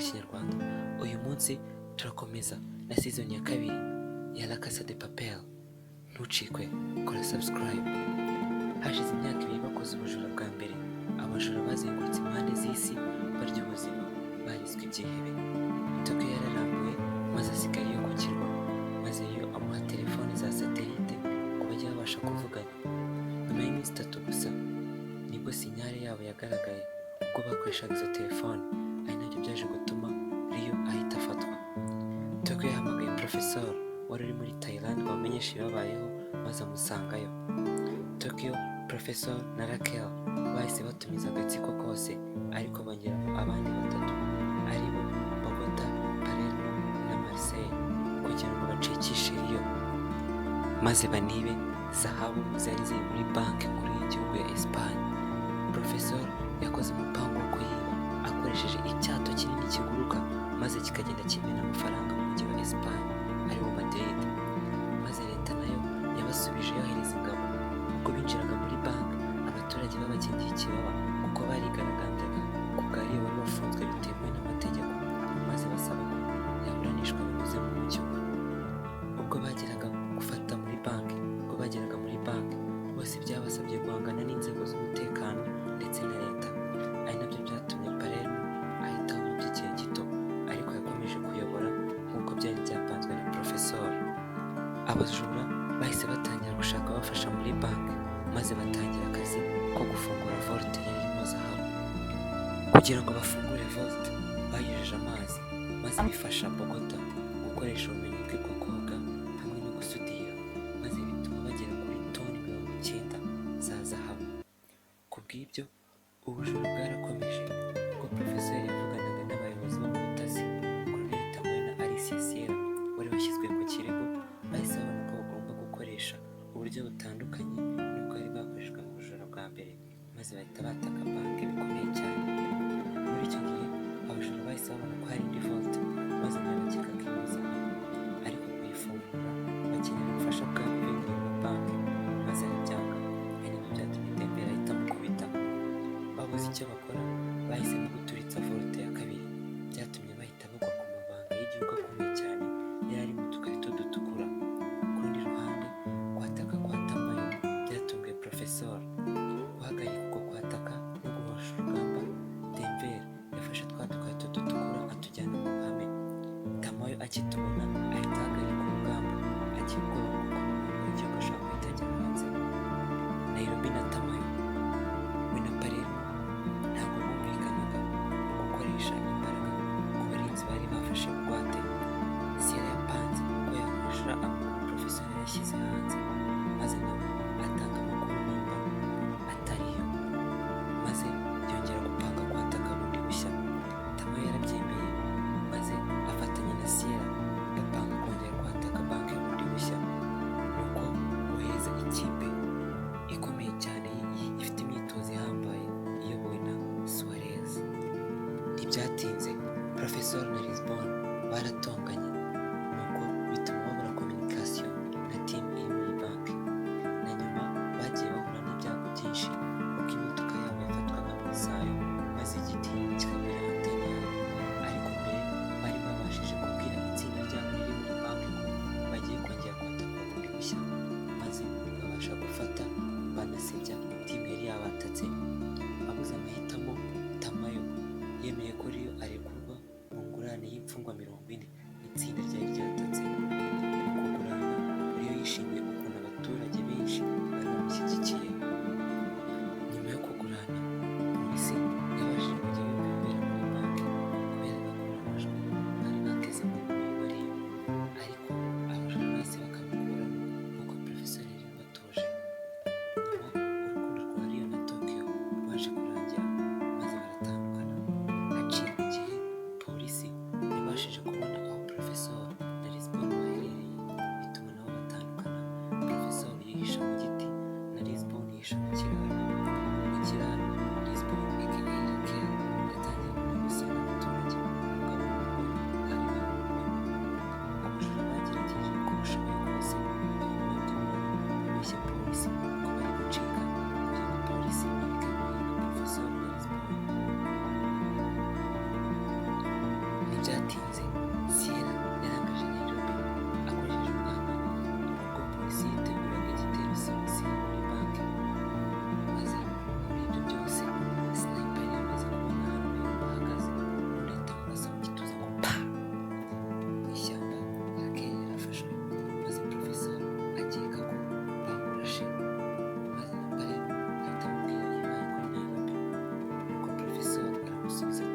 rw'Ikinyarwanda. Uyu munsi turakomeza na season ya kabiri ya La Casa de Papel. Ntucikwe, kora subscribe. Hashize imyaka 2 bakoze ubujura bwa mbere. Abajura bazengurutse impande z'isi barya ubuzima, bariswe ibyihebe. Tokyo yararambuye maze asigara iyo ku kirwa, maze yo amuha telefone za satellite ngo bajye babasha kuvugana. Nyuma y'iminsi 3 gusa nibwo signal yabo yagaragaye ubwo bakoreshaga izo telefone, ari nabyo byaje gutuma Rio ahita afatwa. Tokyo yahamagaye Professor wari uri muri Thailand ngo amenyeshe ibibabayeho, maze amusangayo. Tokyo, Professor na Raquel bahise batumiza agatsiko kose, ariko bongeraho abandi batatu ari bo Bogota, Palermo na Marseille, kugira ngo bacikishe Rio maze banibe zahabu zari ziri muri Banki Nkuru y'Igihugu ya Espagne. Professor yakoze umupango wo kuyiba akoresheje icyato kinini kiguruka, maze kikagenda kimena amafaranga mu mujyi wa Espagne, ariwo Madrid. Maze leta nayo yabasubije yohereza ingabo. Ubwo binjiraga muri banki, abaturage babakingiye ikibaba kuko barigaragambyaga ku bwa Rio wari wafunzwe bitemewe n'amategeko, maze basaba ko yaburanishwa binyuze mu mucyo. Ubwo bageraga muri banki, bose byabasabye guhangana n'inzego z'umutekano ndetse na leta, ari nabyo byatumye Palermo ahita ahunga by'igihe gito, ariko yakomeje kuyobora nk'uko byari byapanzwe na Professor. Abajura bahise batangira gushaka ababafasha muri banki, maze batangira akazi ko gufungura vault yari irimo zahabu. Kugira ngo bafungure vault, bayujuje amazi, maze bifasha Bogota gukoresha ubumenyi bwe bwo koga hamwe no gusudira, maze bituma bagera kuri toni 90 za zahabu. Ku bw'ibyo, ubujura bwarakomeje. Ubwo Profeseri yavuganaga n'abayobozi bo mu butasi, Colonel Tamayo na Alicia Sierra wari washyizwe ku kirego, bahise babona ko bagomba gukoresha uburyo butandukanye n'ubwari bwakoreshejwe mu bujura bwa mbere, maze bahita bataka banki bikomeye cyane. Muri icyo gihe abajura bahise babona ko hari indi vault, maze nayo bakeka ko irimo zahabu, ariko kuyifungura bakenera ubufasha bwa guverineri wa banki, maze arabyanga, ari nabyo byatumye Dembele ahita amukubita. Babuze icyo bakora, bahisemo guturitsa vault ya kabiri. Byatumye bahita bagwa ku mabanga y'igihugu akomeye cyane yari ari mu dukarito dutukura. Ku rundi ruhande, kwataka kwa Tamayo byatunguye Profesor. Guhagarika uko kwataka no guhosha urugamba, Denver yafashe twa dukarito dutukura atujyana mu ruhame. Tamayo akitubona ahita ahagarika urugamba, agira ubwoba bw'uko amabanga y'igihugu ashobora guhita ajya hanze. Nairobi na Tamayo we na Palermo ntabwo bumvikanaga mu gukoresha imbaraga ku barinzi bari bafashe bugwate. Sierra yapanze uko yahusha amakuru Profesor yari yashyize hanze, maze nawe atanga amakuru mpimbano atariyo, maze yongera gupanga kwataka bundi bushya. Tamayo yarabyemeye, maze afatanya na Sierra bapanga kongera kwataka banki bundi bushya, nuko bohereza ikipe ikomeye cyane ifite imyitozo ihambaye iyobowe na Suarez. Ntibyatinze, Professor na Lisbon baratonganye, nuko bituma babura communication na team iri muri banki. Na nyuma bagiye bahura n'ibyago byinshi ubwo imodoka yabo yafatwaga mu isayo, maze igiti kikagwira antene yabo. Ariko mbere bari babashije kubwira itsinda ryabo riri muri banki ko bagiye kongera kwatakwa bundi bushya, maze babasha gufata banasebya team yari yabatatse. Abuze amahitamo, Tamayo yemeye ko Rio arekurwa mu ngurane y'imfungwa 40 itsinda ryari ryatatse. Mu kugurana, Rio yishimiye ukuntu abaturage benshi bari bamushyigikiye. Nyuma yo kugurana, polisi yabashije kujya yumva ibibera muri banki kubera agakuramajwi bari bateze mu mubiri wa Rio, ariko abajura bahise bakabikuramo nk'uko Porofeseri yari yabatuje. Nyuma urukundo rwa Rio na Tokyo rwaje kurangira, maze baratandukana. Haciye igihe, polisi yabashije kubona aho Porofesori amusubiza.